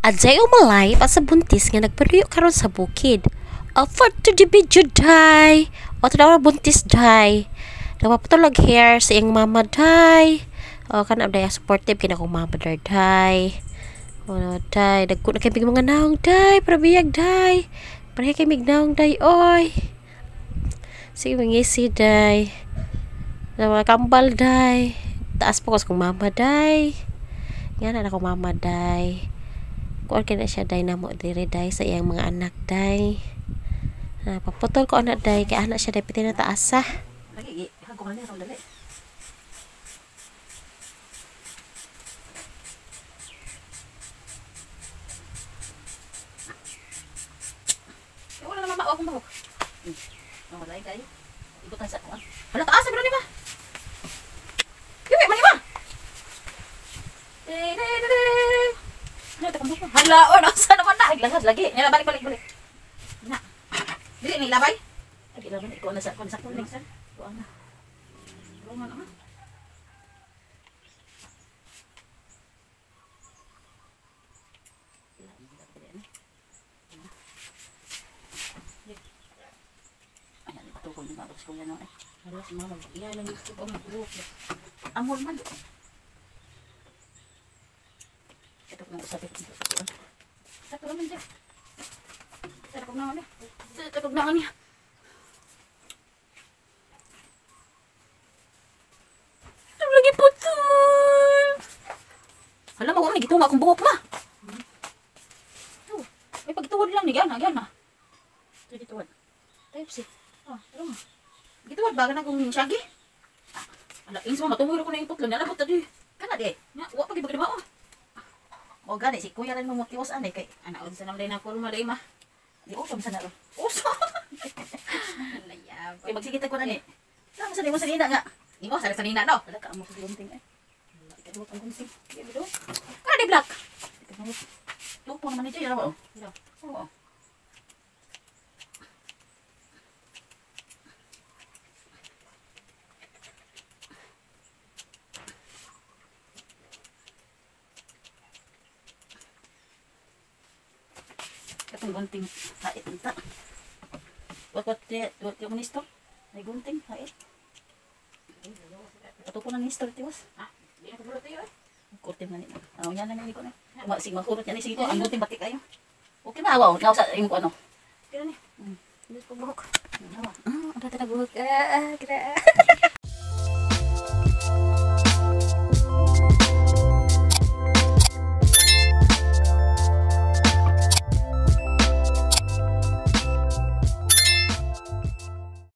Adjay umalay pa sa buntis nga nagpaluyo karon sa bukid. For to the video day. O tanaw buntis day. Nagpapatulag hair sa iyang mama day. O kana day supportive kina akong mama day. O day dagko na kay mga naong day, para biyag day. Para kay mig naong day oy. Sige mangisi day. Mga kambal day. Taas po ko sa kong mama day. Nga na akong mama day. Kuan kay na siya day namo dire day sa iyang mga anak day. Paputol ko anak day kay anak siya day piti na taasa. Lagi ko na dali. Wala na mama akong buhok. Oh, wala kayo. Ikutan sa kuan. Wala taasa bro ni ba? Yuwi man ni ba? Hala, oh, nasa naman na. Ay, langas lagi. Yan, balik, balik, balik. Na. Dili ni ilabay. Ay, ilabay. Ikaw na sa kuan sa kuan. Kuan na. Kuan na. Ayan, ito ko yung mga kuya no. Hala, si mama. Iya lang ito ang buhok. Amol man. Ito kung usapit ito sa kuan. Sa kuan man siya. Sa kuan na niya. Sa kuan na niya. Lagi putol. Hala, mo ni gitunga akong buhok ma. Ay pagituwad lang ni gana, gana. Gituwad. Type C. Ah, pero ma. Gituwad ba kana kung shaggy? Ala, ings mo matungol ko na yung putlo niya labot tadi. Kana di. Nya, wa pa gid ba oh. O gani si kuya lang mo motiwas ani kay Ana unsa naman na ko ma ma. Di utom sa na ro. Uso. Layab. Kay magsige tag kuan ani. Lang sa nimo sa nina nga. Imo sa sa nina no. Wala ka amo sa gunting ay. Ikaduwa ang gunting. Di bido. Kana di black. Ikaduwa. Lupo naman ni Jay, ano? Oo. Katong gunting hait unta. Wat wat ti wat ti ministro. Ay gunting hait. Ato ko na ministro tiwas. Ah, di na ko bulo tayo eh. Kurti man ni. Ano yan na ni ko na. Ma sig makurot yan sige ko ang gunting batik kayo. Okay na awaw, naw sa imo ko ano. Kira ni. Dito buhok. Awa. Ah, ada buhok. Ah, kira.